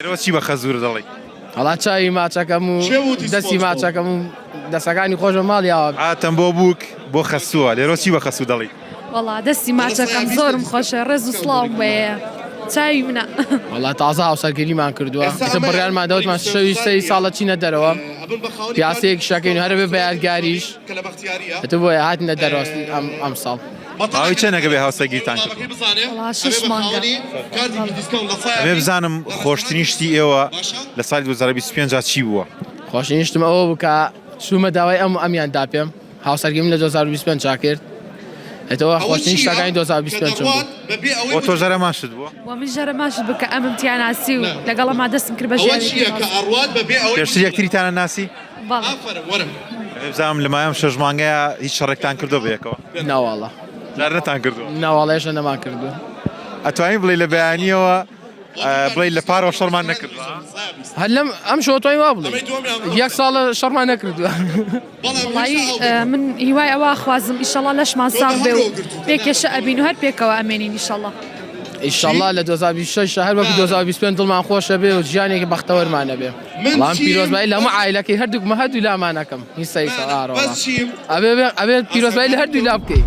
لێرەوە چی بە خەزوورت دەڵێی؟ وەڵا چاوی ماچەکەم و دەستی ماچەکەم و دەسەکانی خۆش بە ماڵی ئاوا. هاتم بۆ بووک بۆ خەسووە لێرەوە چی بە خەسوو دەڵێی؟ وەڵا دەستی ماچەکەم زۆرم خۆشە ڕێز و سڵاوم بۆیە چاوی منە. وەڵا تازە هاوسەرگیریمان کردووە ئیتر بڕیارمان دا وتمان شەوی سەری ساڵە چینە دەرەوە پیاسەیەکیش ئەکەین و هەرەبێ بە یادگاریش ئیتر بۆیە هاتینە دەرەوە ئەمساڵ. ماوەی چەنەکە بێ هاوسەرگیرتان کردووە؟ وەڵا شەش مانگە. ئەمەوێ بزانم خۆشترین شتی ئێوە لە ساڵی 2025 دا چی بووە؟ خۆشترین شتم ئەوە بوو کە چوومە داوای ئەم و ئەمیان دا پێم هاوسەرگیریم لە 2025 دا کرد ئێتەوە خۆشترین شتەکانی 2025 بوو. بۆ تۆ ژەرەمان شت بووە؟ بۆ من ژەرەمان شت بوو کە ئەمم تیا ناسی و لەگەڵما دەستم کرد بە ژیانێکی تازە. پێشتر یەکتریتان ناسی؟ بەڵێ. ئەمەوێ بزانم لە ماوەی ئەم شەش مانگەیا هیچ شەڕێکتان کردووە بەیەکەوە؟ نەواڵا. جار نەتان کردووە؟ نەواڵا هێشتا نەمان کردووە. ئەتوانی بڵێی لە بەیانیەوە بڵێی لە پارەوە شەڕمان نەکردووە؟ هەر لەم ئەم شەوە توانی وا بڵێی یەک ساڵە شەڕمان نەکردووە. وەڵایی من هیوای ئەوە ئەخوازم ئیشەڵا لەشمان ساغ بێ و بێ کێشە ئەبین و هەر پێکەوە ئەمێنین ئیشەڵا. ئیشەڵا لە 2026 هەر وەکو 2025 دڵمان خۆشە بێ و ژیانێکی بەختەوەرمان هەبێ. بەڵام پیرۆزبایی لە هەموو عایلەکەی هەردووکمە هەردوو لامان ئەکەم هیچ سەیسە ئارۆڵا ئەبێ ئەبێ پیرۆزبایی لە هەردوو لا بکەی.